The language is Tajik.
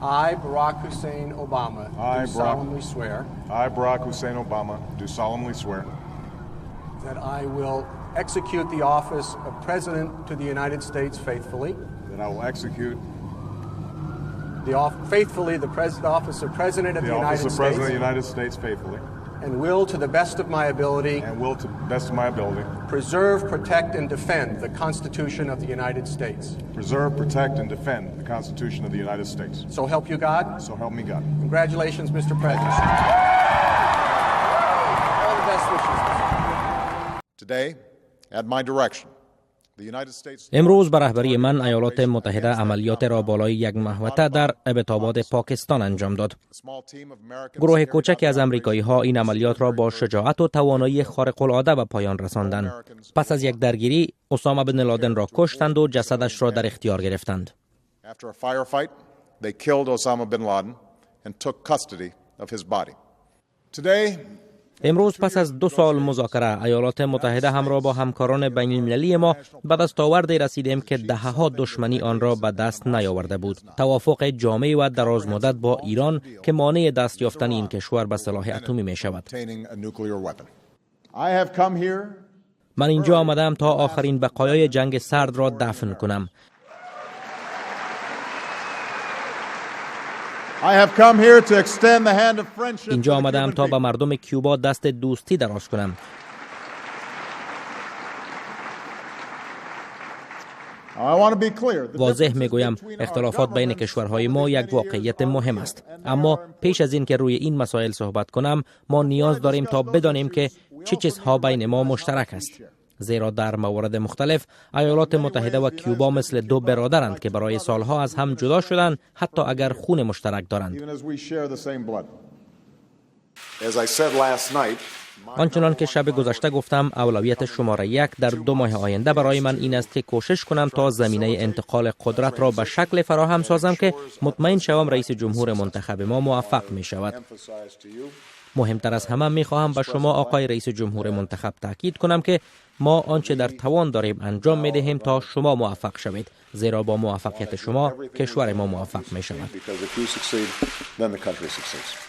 I, Barack Hussein Obama, I, do Barack- solemnly swear I, Barack Hussein Obama, do solemnly swear that I will execute the office of President to the United States faithfully, that I will execute faithfully the office of President of the the office United of President of the States, United States faithfully, and will, to the best of my ability, and will, to the best of my ability, preserve, protect, and defend the Constitution of the United States. preserve, protect, and defend the Constitution of the United States. So help you God. So help me God. Congratulations, Mr. President. All the best wishes. Today, at my direction, the United States امروز به رهبری من ایالات متحده عملیات را بالای یک محوطه در ابتاباد پاکستان انجام داد. small team of American گروه کوچکی از امریکایی ها این عملیات را با شجاعت و توانایی خارق العاده به پایان رساندند. پس از یک درگیری اسامه بن لادن را کشتند و جسدش را در اختیار گرفتند. After a firefight, they killed Osama bin Laden and took custody of his body. Today, امروز پس از 2 سال مذاکره، ایالات متحده همراه با همکاران بین المللی ما به دستاوردی رسیدیم که دهه‌ها دشمنی آن را به دست نیاورده بود: توافق جامع و دراز مدت با ایران که مانع دست یافتن این کشور به سلاح اتمی می شود. obtaining a nuclear weapon. I have come here من اینجا آمدم تا آخرین بقایای جنگ سرد را دفن کنم. I have come here to extend the hand of friendship اینجا to the آمدم Cuban تا به people. مردم کیوبا دست دوستی دراز کنم. I want to be clear. The واضح differences میگویم، between our اختلافات بین governments کشورهای over ما these یک many years واقعیت are مهم real است، and they اما are important. پیش از این که روی این مسائل صحبت کنم، ما نیاز داریم تا بدانیم که چه چیزها بین ما مشترک است، زیرا در موارد مختلف ایالات متحده و کیوبا مثل دو برادرند که برای سالها از هم جدا شدند، حتی اگر خون مشترک دارند. Even as we share the same blood. As I said last night, آنچنان که شب گذشته گفتم، اولویت شماره 1 در 2 ماه آینده برای من این است که کوشش کنم تا زمینه انتقال قدرت را به شکل فراهم سازم که مطمئن شوم رئیس جمهور منتخب ما موفق می شود. emphasize to you مهمتر از همه، می خواهم به شما آقای رئیس جمهور منتخب تاکید کنم که ما آنچه در توان داریم انجام می دهیم تا شما موفق شوید، زیرا با موفقیت شما کشور ما موفق می شود. because if you succeed, then the country succeeds.